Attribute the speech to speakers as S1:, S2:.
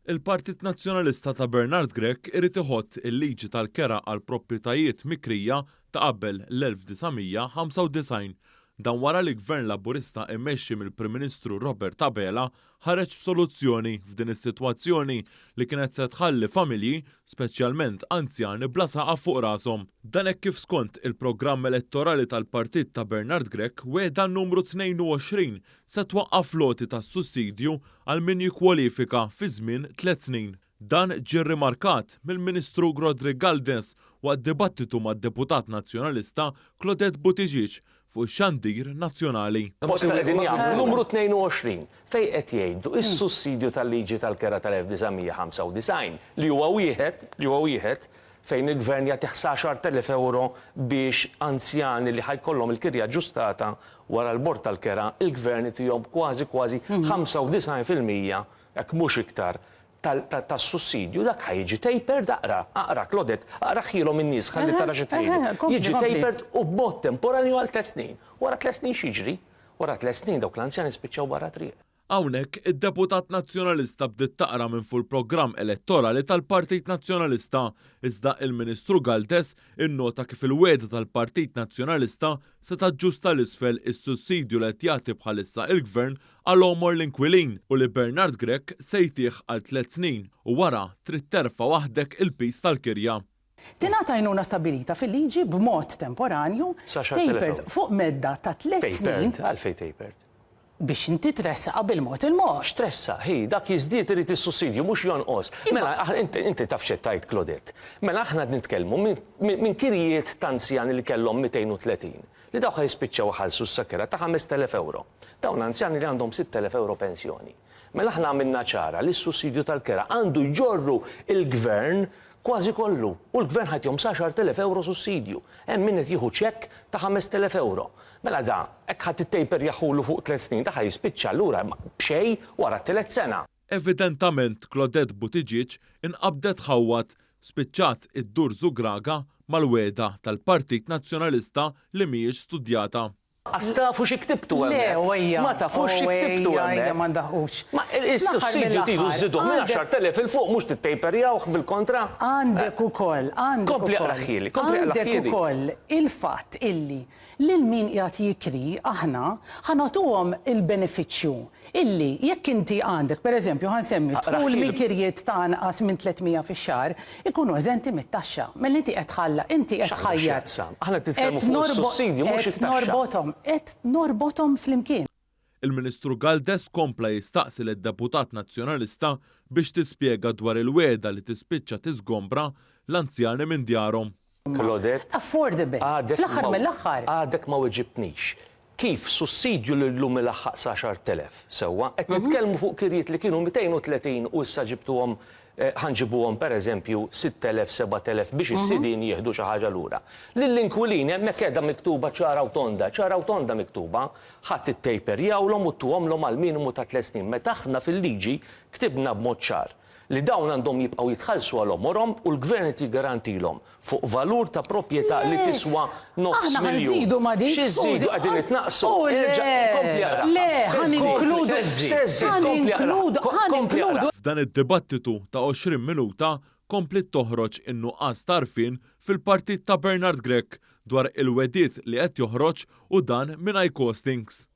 S1: Il-Partit Nazzjonalista ta' Bernard Grech irid iħott il-liġi tal-kera għal proprjetajiet mikrija ta' qabel l-1995. Dan wara li Gvern Laburista immexxi mill-Prim Ministru Robert Abela ħareġ b'soluzzjoni f'din is-sitwazzjoni li kienet se tħalli familji, speċjalment anzjani bla saqaf fuq rashom. Dan hekk kif skont il-programm elettorali tal-partit ta' Bernard Grech wegħda numru 22 se twaqqaf l-għoti tas-sussidju għal min jikkwalifika fi żmien tlett snin. Dan ġie rrimarkat mill-Ministru Roderick Galdes waqt dibattitu mad-Deputat Nazzjonalista Claudette Buttigieg fuq ix-xandir nazzjonali.
S2: Bosta qegħdin jagħmlu numru 22 fejn qed jgħidu s-sussidju tal-liġi tal-kera tal-1995 li huwa wieħed li huwa wieħed fejn il-Gvern jagħti 11,000 ewro biex anzjani li ħa jkollhom il-kirja aġġustata wara l-Bord tal-Kera, il-Gvern itihom kważi kważi 95%, jekk mhux iktar, tas-sussidju. Dak ħa jiġi tapered, aqra, aqra Claudette, aqrahielhom in-nies ħalli tara xi tgħidu. Jiġi tapered u b'mod temporanju għal tliet snin. Wara tliet snin x'jiġri? Wara tliet snin dawk l-anzjani spiċċaw barra t-triq.
S1: Hawnhekk, id-deputat Nazzjonalista bdiet taqra minn fuq il-programm elettorali tal-Partit Nazzjonalista, iżda il-Ministru Galdes innota kif il-wegħda tal-Partit Nazzjonalista se taġġusta 'l isfel is-sussidju li qed jagħti bħalissa il-Gvern għal għomor l-inkwilin u li Bernard Grech se jtih għal tlett snin u wara trid terfa' waħdek il-piż tal-kirja.
S3: Tingħata għajnuna stabbilita fil-liġi b'mod temporanju, tapered, fuq medda ta' tlett snin.
S2: Tapered? Għalfejn tapered?
S3: Biex inti tressaqha bil-mod il-mod.
S2: X'tressaq? Hi, dak jiżdied irid is-sussidju mhux jonqos. Mela, inti inti taf x'qed tgħid Claudette. Mela aħna qed nitkellmu minn kirjiet ta' anzjani li kellhom 230, li dawk ħa jispiċċaw iħallsu issa kera ta' 5,000 ewro. Dawn anzjani li għandhom 6,000 ewro pensjoni. Mela aħna għamilna ċara li s-sussidju tal-kera għandu jġorru l-Gvern Kważi kollu. U l-Gvern ħa jtihom sa 10,000 ewro sussidju. Hemm min qed jieħu ċekk ta' 5,000 ewro. Mela da, hekk ħa tittejperjahulu fuq tlett snin, da ħa jispiċċa allura b'xejn wara t-tielet sena.
S1: Evidentament Claudette Buttigieg inqabdet tħawwad, spiċċat iddur żugraga mal-wegħda tal-Partit Nazzjonalista li mhijiex studjata.
S2: Qas tafu xi ktibtu
S3: Le,
S2: hemmhekk.
S3: u ejja.
S2: Ma tafux xi
S3: U
S2: ktibtu
S3: ejja, ejja
S2: hemmhekk.
S3: ma ndaħqux.
S2: Ma
S3: Fl-aħħar
S2: is-sussidju tridu
S3: mill-aħħar,
S2: żżiduh minn
S3: għandek
S2: 10,000 'il fuq mhux tittejperjawh bil-kontra.
S3: Għandek ukoll, għandek
S2: Kompli
S3: ukoll,
S2: aqrahieli, kompli
S3: għandek
S2: aqrahieli.
S3: ukoll il-fatt illi lil min qiegħed jikri aħna ħa nagħtuhom il-benefiċċju Illi jekk inti għandek, per eżempju, ħa nsemmi dħul minn kirjiet ta' anqas minn 300 fix-xahar, ikunu eżenti mit-taxxa. Mela inti qed tħalla, inti qed
S2: X'għandu
S3: tħajjar.
S2: x'jaqsam? Aħna qed nitkellmu
S3: Qed
S2: fuq
S3: norbo,
S2: is-sussidju mhux
S3: qed
S2: it-taxxa.
S3: norbothom, qed norbothom flimkien.
S1: Il-Ministru Galdes kompla jistaqsi lid-deputat Nazzjonalista biex tispjega dwar il-wegħda li tispiċċa tiżgombra l-anzjani minn djarhom.
S2: Claudette,
S3: Affordable.
S2: għadek
S3: Fl-aħħar
S2: ma
S3: mill-aħħar.
S2: għadek ma weġibtnix. Kif sussidju li llum ilaħħaq sa 10,000, sewwa, qed nitkellmu fuq kirjiet li kienu 230 u issa ġibtuhom ħa nġibuhom per eżempju 6,000, 7,000 biex is-sidien jieħdu xi ħaġa lura. Lill-inkwilini hemmhekk qiegħda miktuba ċara u tonda, ċara u tonda miktuba, ħa tittejperjawlhom u ttuhomlhom għal minimu ta' tliet snin meta aħna fil-liġi ktibna b'mod ċar li dawn għandhom jibqgħu jitħallsu għal għomorhom u l-Gvern qed jiggarantilhom fuq valur ta' proprjetà li tiswa nofs
S3: Aħna ħa
S2: miljun.
S3: nżidu ma' dik,
S2: Xi
S3: skużi.
S2: żżidu? Qegħdin itnaqqsu?
S3: U le,
S2: Erġa' kompli aqraha.
S3: le, ħa ninkludu,
S2: Se żżid,
S3: ħa
S2: kompli aqraha.
S3: ninkludu, ħa
S2: Kompli aqraha.
S3: ninkludu.
S1: F'dan id-dibattitu ta' 20 minuta kompliet toħroġ in-nuqqas ta' għarfien fil-partit ta' Bernard Grech dwar il-wegħdiet li qed joħroġ u dan mingħajr costings.